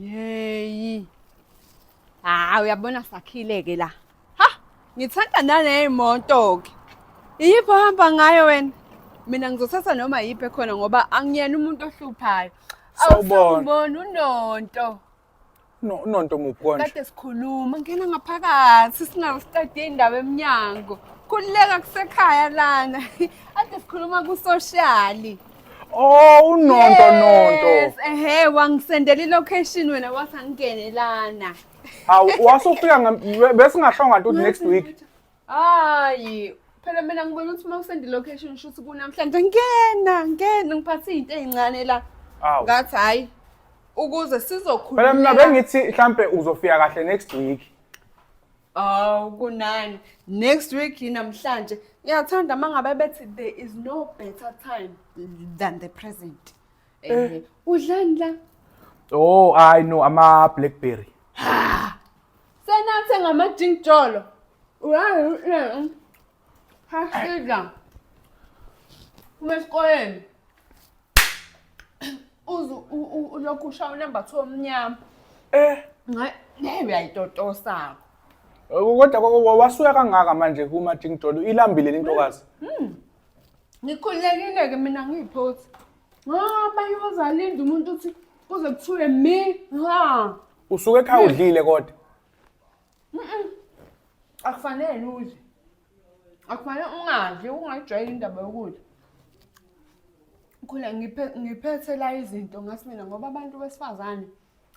Yeyi. Hawu, uyabona sakhile-ke la. Ha, ngithanda naney'moto-ke. Iyiphi ohamba ngayo wena? Mina ngizothatha noma yiphi ekhona ngoba angiyena umuntu ohluphayo. Sawubona. Awusawubona uNonto. No, Nonto muphi konje? Kade sikhuluma, ngena ngaphakathi singasiqedi indaba emnyango. Khululeka kusekhaya lana. Kade sikhuluma ku-social. Oh, uNonto Nonto. Yes, ehe, wangisendela i-location wena wathi angingene lana. Hawu, wasufika besingahlonga nto next week. Hayi, phela mina ngibona ukuthi uma usenda i-location shuthi kunamhlanje ngena, ngena ngiphathe izinto ey'ncane la. Hawu. Ngathi hhayi, ukuze sizokhuluma. Phela mina bengithi mhlambe uzofika kahle next week. Awu kunani. Next week namhlanje. Ngiyathanda uma ngabe bethi there is no better time than the present. Eh, udlani la? Oh, I know ama blackberry. Senathe ngamajingijolo. Uyazi hasidla. Uma esikoleni. Uze ulokhu ushaya unumber 2 omnyama. Eh, Ngaye uyayitotosa. Kodwa wasuka kangaka manje kuma jingijolo ilambile lentokazi. Ngikhululekile ke mina ngiyiphothi. Ngoba yozalinda umuntu uthi kuze kuthiwe mi ha. Usuke ekhaya udlile kodwa. Akufanele udle. Akufanele ungadli, ungayijwayeli indaba yokudla. Khula ngiphethe la izinto ngathi mina ngoba abantu besifazane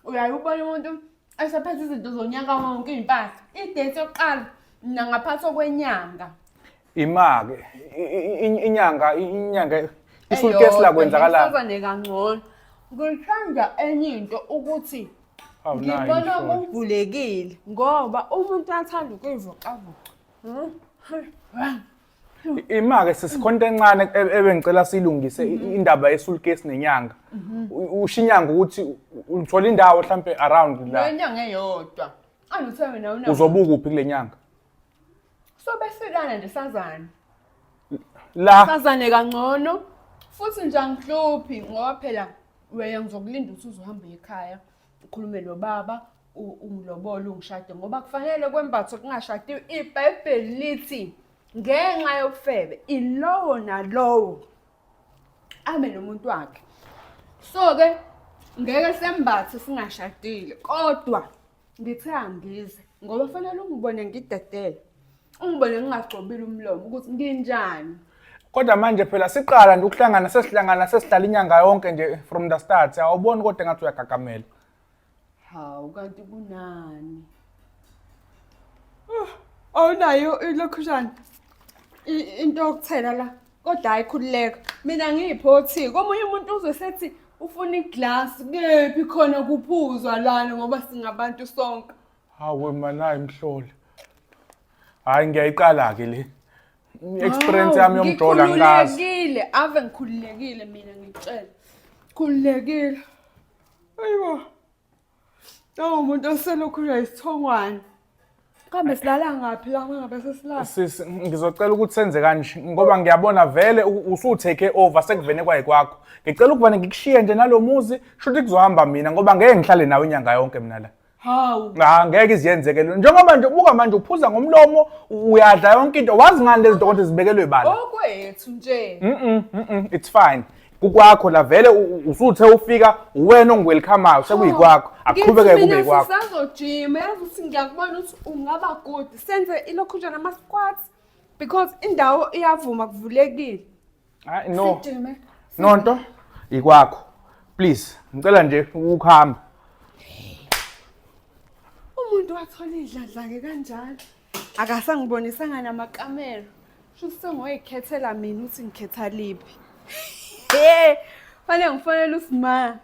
uyaye ubone umuntu esephethe izinto zonyaka wonke iy'mpahla. I-date yokuqala mina ngaphathi okwenyanga. Ima-ke inyanga isulukesi la kwenzakalani? Sazane kangcono. Ngithanda enye into ukuthi Hawu, nayi ngibona imihlola. kuvulekile ngoba umuntu athanda ukuyivocavoca. Ima-ke sisikhonto encane ebengicela siyilungise indaba yesulukesi nenyanga. Usho inyanga ukuthi uthola indawo mhlampe around la. Lenyanga eyodwa. Angithe wena una. Uzobe ukuphi kule nyanga? So besilana nje sazane. La Sazane kangcono. Futhi nje angihluphi ngoba phela wena ngizokulinda ukuthi uzohamba ekhaya ukhulume nobaba ungilobole ungishade ngoba kufanele kwembathwe kungashadiwe. IBhayibheli lithi ngenxa yobufebe ilowo nalowo abe nomuntu wakhe. So ke ngeke sembathe singashadile kodwa ngithe angize ngoba fanele ungibone ngidedele, ungibone ngingagcobile umlomo ukuthi nginjani. Kodwa manje phela siqala nje ukuhlangana sesihlangana sesihlala inyanga yonke nje from the start awuboni kodwa engathi uyagagamela. Hawu kanti kunani? Awunayo ilokhuzana into yokuthela la kodwa hayi khululeka mina ngiyiphothi komunye umuntu uzwe sethi ufuna iglasi kephi khona kuphuzwa lana ngoba singabantu sonke. Hawe mana imhloli. Hayi ngiyayiqala ke le. Experience yami yomjola ngikazi. Ngikhululekile, ave ngikhululekile mina ngikutshela. Khululekile. Ayibo. Nawu umuntu oselokhu uyayisithongwane. Kambe silala ngaphi la uma ngabe sesilala? Sisi, ngizocela ukuthi senze kanje ngoba ngiyabona vele usu-take over sekuvene kwaye kwakho. Ngicela ukuvane ngikushiye nje nalo muzi, shuthi kuzohamba mina ngoba ngeke ngihlale nawe inyanga yonke mina la. Hawu. Ha, ngeke iziyenzeke lo. Njengoba nje ubuka manje uphuza ngomlomo, uyadla yonke into. Wazi ngani lezi zinto kodwa zibekelwe ibala? Okwethu nje. It's fine. Kukwakho la vele usuthe ufika uwena ongiwelcome-ayo sekuyikwakho. Akuqhubeke Ngithi kube mina yikwakho. sisazojima yazi ukuthi ngiyakubona ukuthi ungaba good senze ilokhunjana ama-squats because indawo iyavuma kuvulekile. Hayi no. Sijime. Nonto ikwakho. Please, ngicela nje ukuhamba. Umuntu wathola idladla-ke kanjalo. Akasangibonisanga namakamelo. Sho sengoyikhethela mina ukuthi ngikhetha liphi. Hey, fanele ngifonele uSima.